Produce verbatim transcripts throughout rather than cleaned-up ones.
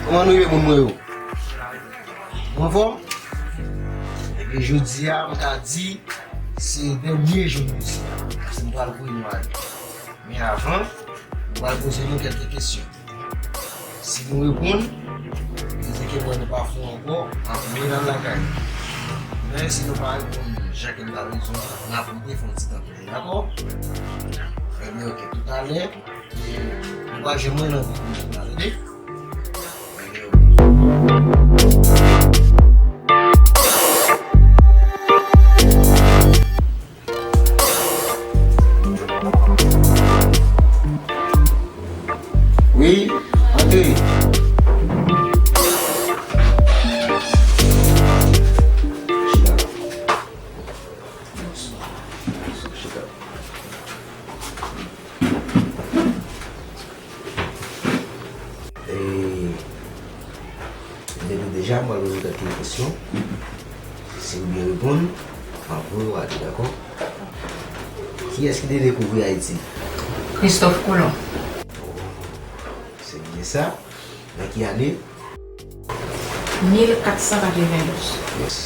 Kòman nou ye, moun mwen yo? Nou anfòm? Ebyen, jodi a, m ka di, se dènye jou nou isi a. Paske m pral voye nou ale. Men avan, m pral poze nou kèlke kesyon. Si nou reponn, vle di ke mwen nou pa fou ankò, n ap voye n al lakay nou. Men si nou pa reponn jan ke n ta bezwen an, n ap rete fè yon ti tan toujou, dakò? Ebyen, oke, toutalè, e, nou pral jwenn mwen nan videyo sa, tande? Ebyen, oke. Wi, antre. Chita. Chita. E, m te di w deja, m pral poze w kèk kesyon. Si w byen reponn, m ap voye w ale, dakò? Kiyès ki te dekouvri Ayiti? Christophe Colomb. Oh, se byen sa. Nan ki ane? Mil kat san katrevendouz. Yes.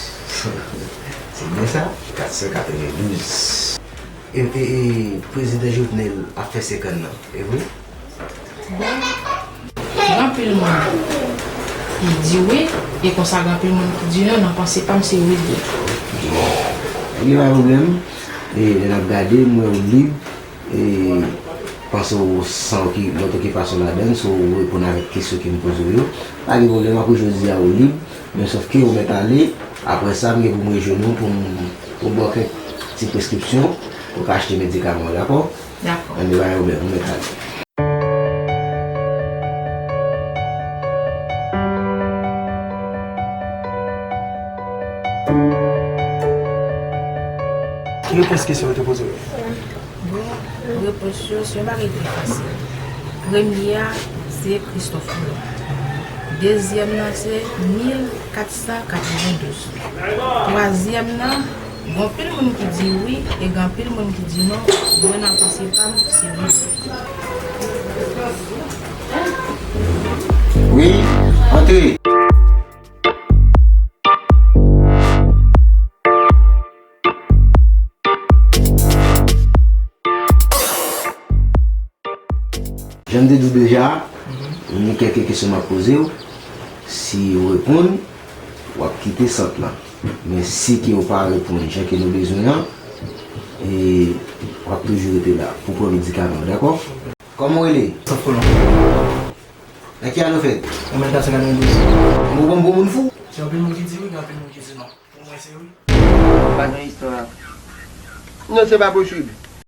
Se byen sa? Kat san katrevendouz. E, e, e, Prezidan Jovenel ap fè senk an nan, e vre? Bon, gen anpil moun ki di wi, e konsa gen anpil moun ki di non, nan panse pa m se wi l ye. Bon, ebyen, pa gen pwoblèm. E, lè n ap gade, m wè w lib, e, panse w san oki-, lòt okipasyon ladann, si w reponn avèk kesyon ke m poze w yo. Pa gen pwoblèm, apre jodi a, w lib, men sòf ke w mèt ale. Apre sa, m gen pou m rejwenn ou pou m, pou m ba w kèk ti preskripsyon pou w ka achte medikaman w, dakò? Dakò. Anben, pa gen pwoblèm, ou mèt ale. Ki repons kesyon yo te poze w yo? Bon, repons yo, se yon bagay trè fasil. Premye a, se Christophe Colomb. Dezyèm nan, se mil kat san katrevendouz. Twazyèm nan, gen anpil moun ki di wi, e gen anpil moun ki di non. Mwen, nan panse pa m, se wi. Wi, antre. Jan m te di w deja, gen kèk kesyon m ap poze w. Si w reponn, w ap kite sant lan. Men si ke w pa reponn jan ke nou bezwen an, e, w ap toujou rete la pou pran medikaman w, dakò? Kòman w rele? Christophe Colomb. Nan ki ane w fèt? Yon mil kat san katrevendouz. Bon, bon, bon moun fou. Gen anpil moun ki di wi, gen anpil moun ki di non. Pou mwen, se wi. Pa nan istwa a. Non, se pa posib.